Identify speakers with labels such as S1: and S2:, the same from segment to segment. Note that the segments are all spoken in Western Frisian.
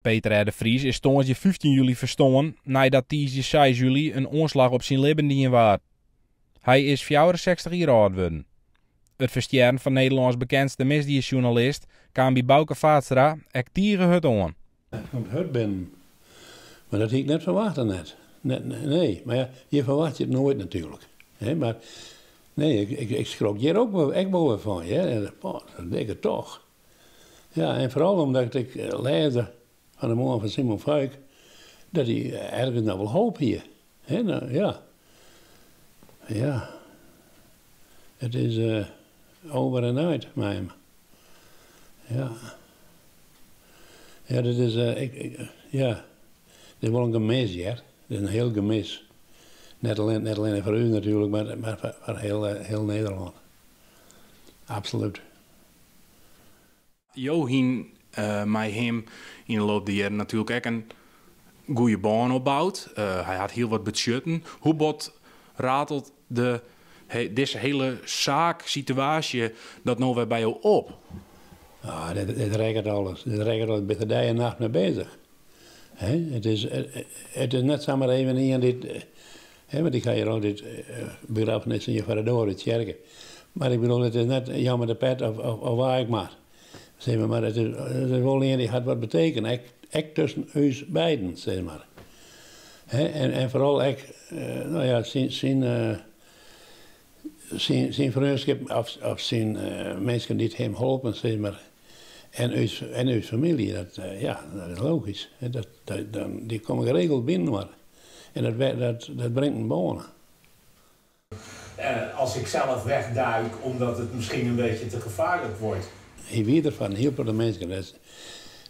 S1: Peter R. de Vries is tongersdei 15 july ferstoarn neidat tiisdei seis july in oanslach op syn libben dien waard. Hy is 64 jier âld wurden. It ferstjerren fan Nederlâns bekendste misdiesjoernalist kaam by Bauke Vaatstra ek tige hurd oan.
S2: It komt hurd binnen. Mar dat hie ik net ferwachte net. Nee, mar ja, je ferwachtsje it noait natuerlik. Mar nee, ik skrok hjir ek wol wer fan, hear. Dat dikke toch. Ja, en foaral omdat ik lêsde fan 'e moarn fan Simon Vuyk dat hy ergens noch wol hoop hie. Hè, no, ja. Ja. It is uh, over en uit mei him. Ja. Ja, dat is, uh, ik, ik, ja. Dit is wol in gemis, hear. Dit is in hiel gemis. Net allinne foar ús natuerlik, mar foar hiel Nederlân. Absolút.
S1: Jo hiene mei him yn de loop der jierren natuerlik ek in goede bân opboud. Hy hat hiel wat betsjutten. Hoe bot ratelt dizze hiele saak, situaasje, dat no wer by jo op?
S2: Ah, dit rekket alles. Dit rekket alles. Ik bin der dei en nacht mei beuzich. Hè? It is net samar even ien dy't. Hè, want ik ha hjir altyd begraffenissen hjir foar de doar út tsjerke. Mar ik bedoel, it is net Jan mei de pet of wa ek mar. Sis mar, it is wol ien dy't hat wat betekene. Ek tusken ús beiden, sis mar. Hè, en foaral ek, no ja, syn freonskip of syn minsken dy't him holpen, sis mar. En ús famylje, ja, dat is logysk. Dy komme geregeld binnen. En dat bringt in bân.
S3: Als ik zelf wegduik omdat het misschien een beetje te gevaarlijk wordt.
S2: Hy wie der foar in hiel protte minsken.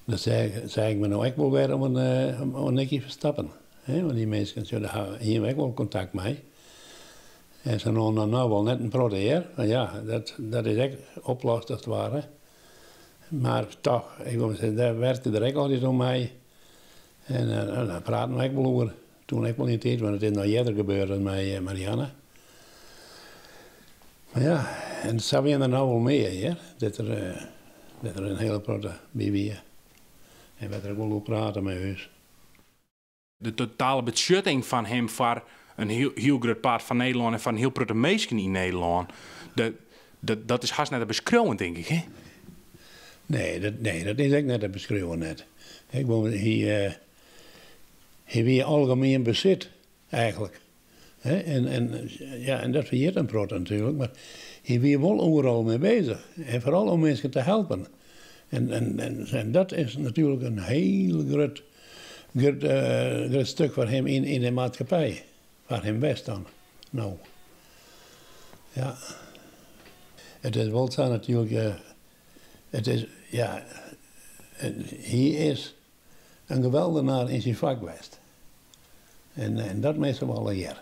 S2: Dat sei ik my no ek wol wer om Nicky Verstappen. Hè, want dy minsken, dêr hiene we ek wol kontakt mei. En se no no wol net in protte, hear. Mar ja, dat is ek oplost as it ware. Mar toch, ik wol sizze, dêr wurke er ek altyd om mei. En dêr praten we ek wol oer. Toen ek wol yn tiid, want it is noch earder gebeurd mei Marianne. Mar ja, en sa wiene der no wol mear, hear. Dat der in hiele protte by wie. En wer der ek wol oer prate mei ús.
S1: De totale betsjutting fan him foar in hiel grut part fan Nederlân en fan hiel protte minsken yn Nederlân, dat is hast net te beskriuwen, tink ik. Hè?
S2: Nee, dat is ek net te beskriuwen net. Ik bedoel, hy wie algemien besit, eigentlik. Hè? En, ja, en dat ferjit in protte natuerlik, mar hy wie wol oeral mei beuzich. En foaral om minsken te helpen. En dat is natuerlik in hiel grut stik foar him yn de maatskippij. Foar him west dan. No. Ja. It is wol sa natuerlik. It is, ja, hy is in geweldenaar yn syn fak west. En dat misse we allegear.